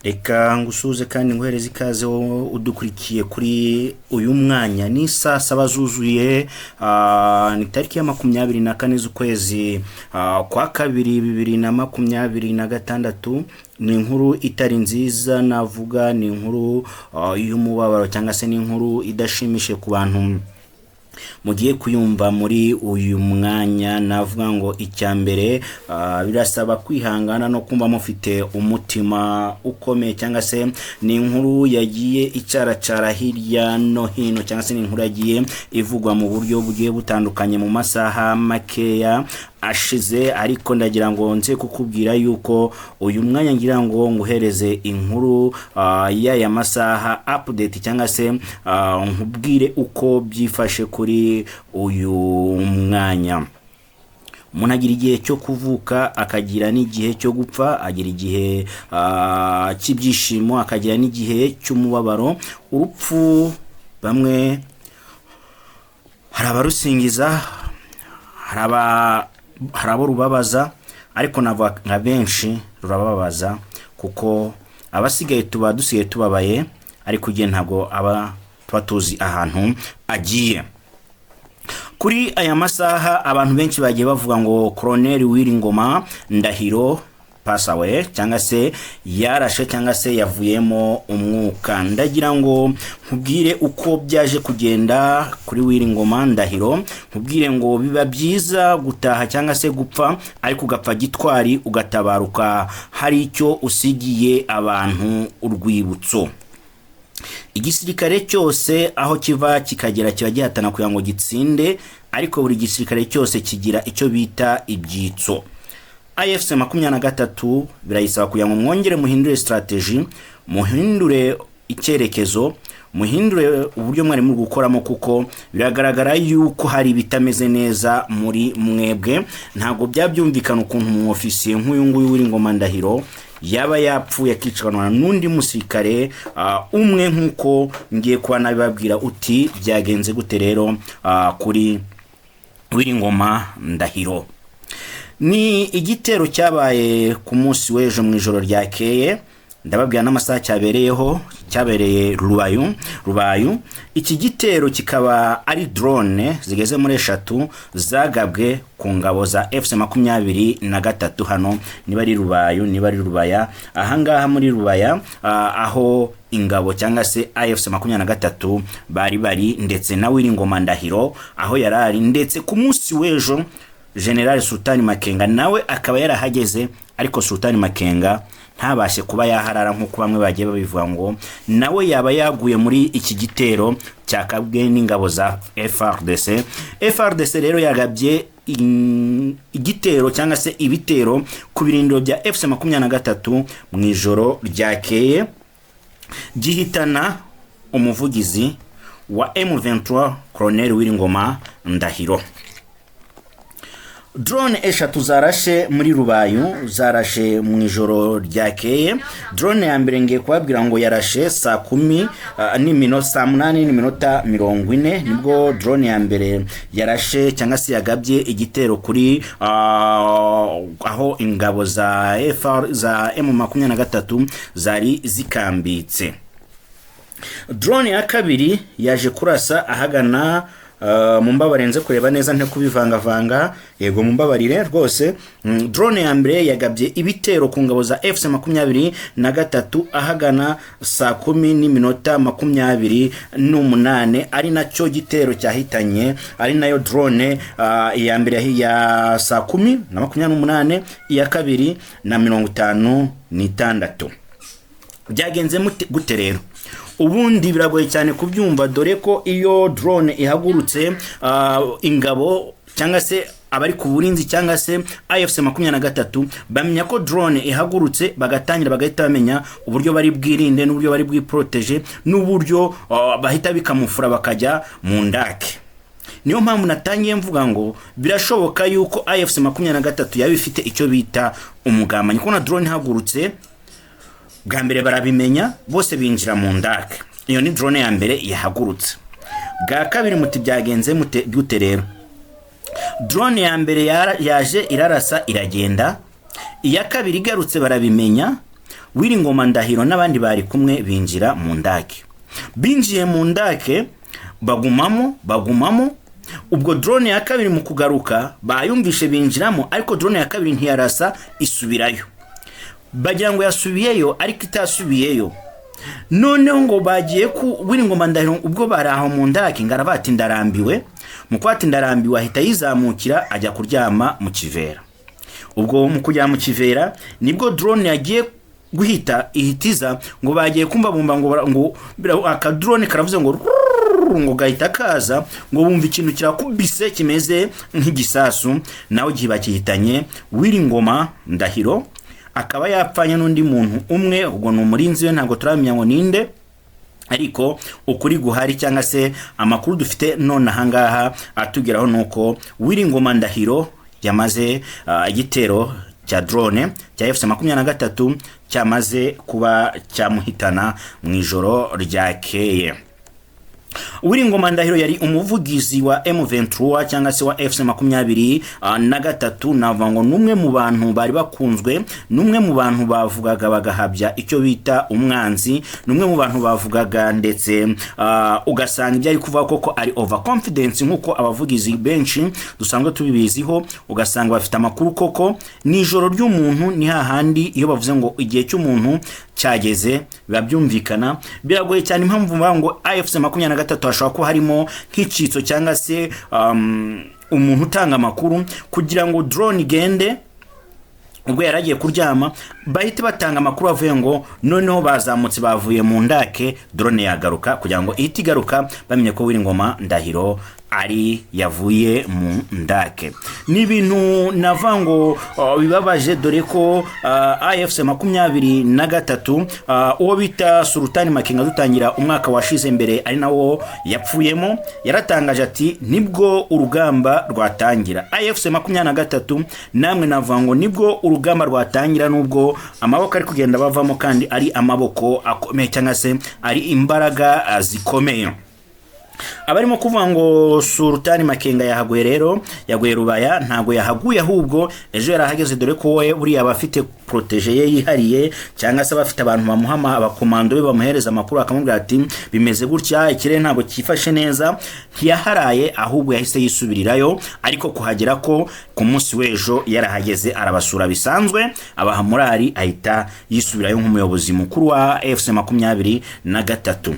Reka ngusuhuze kandi nguhereze ikaze wowe udukurikiye kuri uyu mwanya. Ni saa saba zuzuye, ni tariki ya 24 z'ukwezi kwa kabiri 2026. Ni inkuru itari nziza navuga, ni inkuru y'umubabaro cyangwa se ni inkuru idashimishije ku bantu mugiye kuyumva muri uyu mwanya. Navuga ngo icya mbere, birasaba kwihangana no kumva mufite umutima ukomeye, cyangwa se ni inkuru yagiye icaracara hirya no hino, cyangwa se ni inkuru yagiye ivugwa mu buryo bugiye butandukanye mu masaha makeya ashize. Ariko ndagira ngo nze kukubwira yuko uyu mwanya ngira ngo nguhereze inkuru y'aya masaha, update, cyangwa se nkubwire uko byifashe kuri uyu mwanya. Umuntu agira igihe cyo kuvuka, akagira n'igihe cyo gupfa, agira igihe cy'ibyishimo, akagira n'igihe cy'umubabaro. Urupfu bamwe hari abarusingiza, hari abo rubabaza, ariko navuga nka benshi rurababaza, kuko abasigaye tuba dusigaye tubabaye, ariko ugiye ntabwo aba tuba tuzi ahantu agiye. Kuri aya masaha abantu benshi bagiye bavuga ngo Colonel Willy Ngoma Ndahiro pass away, cyangwa se yarashe, cyangwa se yavuyemo umwuka. Ndagira ngo nkubwire uko byaje kugenda kuri Willy Ngoma Ndahiro, nkubwire ngo biba byiza gutaha cyangwa se gupfa, ariko ugapfa gitwari, ugatabaruka hari icyo usigiye abantu, urwibutso. Igisirikare cyose aho kiva kikagera kiba gihatana kugira ngo gitsinde, ariko buri gisirikare cyose kigira icyo bita ibyitso. AFC 23 birayisaba kugira ngo mwongere muhindure strategy, muhindure icyerekezo, muhindure uburyo mwari muri gukoramo, kuko biragaragara yuko hari ibitameze neza muri mwebwe. Ntabwo byabyumvikana ukuntu umu ofisiye nk'uyu nguyu Willy Ngoma Ndahiro yaba yapfuye akicanwa n'undi musirikare umwe, nk'uko ngiye kuba nabibabwira. Uti byagenze gute rero kuri Willy Ngoma Ndahiro? Ni igitero cyabaye ku munsi w'ejo mu ijoro ryakeye. Ndababwira n'amasaha cyabereyeho. Cyabereye Rubayu. Rubayu, iki gitero kikaba ari drone zigeze muri eshatu zagabwe ku ngabo za FC 23 hano, niba ari Rubayu, niba ari Rubaya, ahangaha muri Rubaya, aho ingabo cyangwa se AFC 23 bari, ndetse na Willy Ngoma Ndahiro aho yarari. Ndetse ku munsi w'ejo General Sultani Makenga nawe akaba yarahageze, ariko Sultani Makenga ntabashe kuba yaharara, nk'uko bamwe bagiye babivuga ngo nawe yaba yaguye muri iki gitero cyakabwe n'ingabo za FARDC. FARDC rero yagabye igitero cyangwa se ibitero ku birindiro bya FC 23 mu ijoro ryakeye, gihitana umuvugizi wa M23, Colonel Willy Ngoma Ndahiro. Drone eshatu zarashe muri Rubayu, zarashe mu ijoro ryakeye. Drone ya mbere ngiye kubabwira ngo yarashe saa 10 n'iminota, saa 8 n'iminota 40, nibwo drone ya mbere yarashe cyangwa se yagabye igitero kuri aho ingabo za FR za M23 zari zikambitse. Drone ya kabiri yaje kurasa ahagana, mumbabarire nze kureba neza nte kubivangavanga, yego, mumbabarire rwose. Drone ya mbere yagabye ibitero ku ngabo za FC 23 ahagana saa 10:28, ari nacyo gitero cyahitanye, ari nayo drone iya mbere ya saa 10:28, iya kabiri na 56. Byagenze gute rero? Ubundi biragoye cyane kubyumva, dore ko iyo drone ihagurutse, ingabo cyangwa se abari ku burinzi cyangwa se AFC 23 bamenya ko drone ihagurutse, bagatangira bagahita bamenya uburyo bari bwirinde n'uburyo bari bwiporoteje n'uburyo bahita bikamufura bakajya mu ndake. Niyo mpamvu natangiye mvuga ngo birashoboka yuko AFC 23 yaba ifite icyo bita umugambanyi, kuko na drone ihagurutse bwa mbere barabimenya, bose binjira mu ndake. Iyo ni drone ya mbere yahagurutse. Bwa kabiri muti byagenze mute gute rero? Drone ya mbere yaje irarasa iragenda, iya kabiri igarutse barabimenya. Willy Ndahiro n'abandi bari kumwe binjira mu ndake. Binjiye mu ndake bagumamo bagumamo. Ubwo drone ya kabiri mu kugaruka bayumvishe binjiramo, ariko drone ya kabiri ntiyarasa, isubirayo. Bagira ngo yasubiyeyo, ariko itasubiyeyo. Noneho ngo bagiye ku Willy Ndahiro, ubwo bari aho mu ndake, ngo arabati ndarambiwe. Mu kwati ndarambiwe, ahita yizamukira ajya kuryama mu kivera. Ubwo mu kujya mu kivera nibwo drone yagiye guhita ihitiza. Ngo bagiye kumva bumva ngo akadrone karavuze ngo rrrr, ngo gahita kaza, ngo bumva ikintu kirakubise kimeze nk'igisasu, nawe gihe bakihitanye Willy Ngoma Ndahiro, akaba yapfanye n'undi muntu umwe. Ubwo ni umurinzi we, ntabwo turamenya ngo ninde, ariko ukuri guhari cyangwa se amakuru dufite none ahangaha atugeraho nuko Willy Ngoma Ndahiro yamaze igitero cya drone cya AFC 23 cyamaze kuba cyamuhitana mu ijoro ryakeye. Willy Ngoma Ndahiro yari umuvugizi wa M23 cyangwa se wa FC 23. Navuga ngo numwe mu bantu bari bakunzwe, numwe mu bantu bavugaga bagahabya icyo bita umwanzi, numwe mu bantu bavugaga ndetse ugasanga ibyo ari kuvuga koko ari overconfidence, nkuko abavugizi benshi dusanzwe tubibiziho, ugasanga bafite amakuru koko. Nijoro ry'umuntu ni hahandi iyo bavuze ngo igihe cy'umuntu cyageze, biba byumvikana. Biragoye cyane. Impamvu mvuga ngo AFC 23 hashobora kuba harimo nk'icyitso cyangwa se umuntu utanga amakuru, kugira ngo drone igende ubwo yari agiye kuryama, bahite batanga amakuru avuye ngo noneho bazamutse bavuye mu ndake, drone yagaruka, kugira ngo ihite igaruka bamenye ko Willy Ngoma Ndahiro ari yavuye mu ndake. Ni ibintu navuga ngo bibabaje, dore ko AFC 23, uwo bita Sultani Makenga, dutangira umwaka washize mbere ari nawo yapfuyemo, yaratangaje ati nibwo urugamba rwatangira. AFC 23 namwe navuga ngo nibwo urugamba rwatangira, nubwo amaboko ari kugenda bavamo kandi ari amaboko akomeye cyangwa se ari imbaraga zikomeye. Abarimo kuvuga ngo Sultani Makenga yahaguye rero, yaguye Rubaya, ntabwo yahaguye, ahubwo ejo yarahageze, dore ko we buriya aba afite protégé ye yihariye cyangwa se abafite abantu bamuha, abakomando be bamuhereza amakuru, akamubwira ati bimeze gutya, ikirere ntabwo cyifashe neza. Ntiyaharaye, ahubwo yahise yisubirirayo, ariko kuhagera ko ku munsi w'ejo yarahageze, arabasura bisanzwe, abaha morali, ahita yisubirayo nk'umuyobozi mukuru wa FC 23.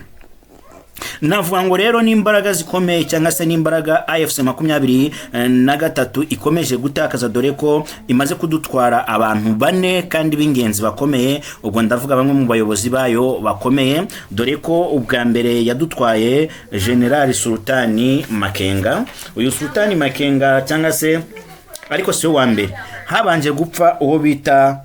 Navuga ngo rero n'imbaraga zikomeye cyangwa se n'imbaraga AFC 23 ikomeje gutakaza, dore ko imaze kudutwara abantu bane kandi b'ingenzi bakomeye. Ubwo ndavuga bamwe mu bayobozi bayo bakomeye, dore ko ubwa mbere yadutwaye General Sultani Makenga. Uyu Sultani Makenga cyangwa se, ariko si we wa mbere, habanje gupfa uwo bita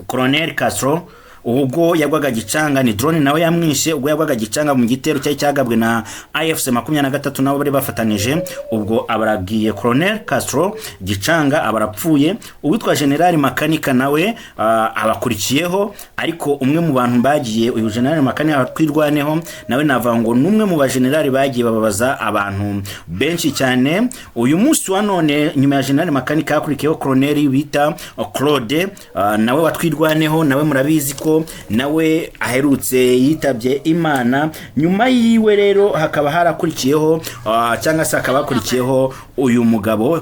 Colonel Castro ubwo yagwaga Gicanga. Ni drone nawe yamwishe ubwo yagwaga Gicanga mu gitero cyari cyagabwe na AFC 23, nabo bari bafatanije. Ubwo abaragiye Colonel Castro Gicanga, abarapfuye. Uwitwa General Makanika nawe abakurikiyeho, ariko umwe mu bantu bagiye, uyu General Makanika twirwaneho nawe, navuga ngo numwe mu bagenerali bagiye bababaza abantu benshi cyane. Uyu munsi wa none, nyuma ya General Makanika hakurikiyeho Colonel bita Claude, nawe watwirwaneho, nawe murabizi ko nawe aherutse yitabye Imana. Nyuma yiwe rero hakaba harakurikiyeho cyangwa se hakaba hakurikiyeho uyu mugabo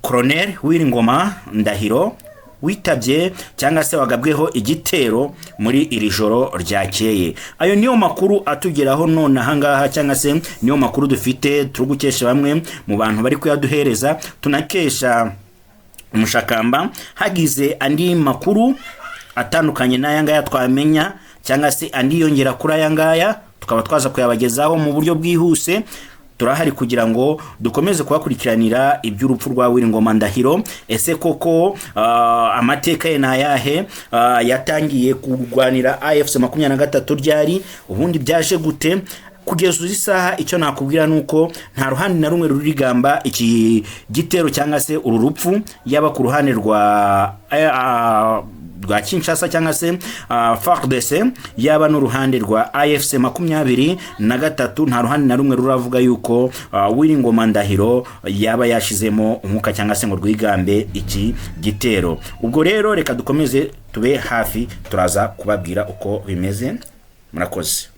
Colonel Willy Ngoma Ndahiro witabye cyangwa se wagabweho igitero muri iri joro ryakeye. Ayo niyo makuru atugeraho none ahangaha, cyangwa se niyo makuru dufite, turi gukesha bamwe mu bantu bari kuyaduhereza, tunakesha umushakamba. Hagize andi makuru atandukanye n'aya ngaya twamenya, cyangwa se andi yongera kuri aya ngaya, tukaba twaza kuyabagezaho mu buryo bwihuse. Turahari kugira ngo dukomeze kubakurikiranira iby'urupfu rwa Willy Ngoma Ndahiro. Ese koko amateka ye ni ayahe? Yatangiye kurwanira AFC 23 ryari? Ubundi byaje gute? Kugeza uzi isaha, icyo nakubwira ni uko nta ruhande na rumwe rurigamba iki gitero cyangwa se uru rupfu, yaba ku ruhande rwa rwa Kinshasa cyangwa se FARDC, yaba n'uruhande rwa AFC 23, nta ruhande na rumwe ruravuga yuko Willy Ngoma Ndahiro yaba yashizemo umwuka cyangwa se ngo rwigambe iki gitero. Ubwo rero reka dukomeze tube hafi, turaza kubabwira uko bimeze. Murakoze.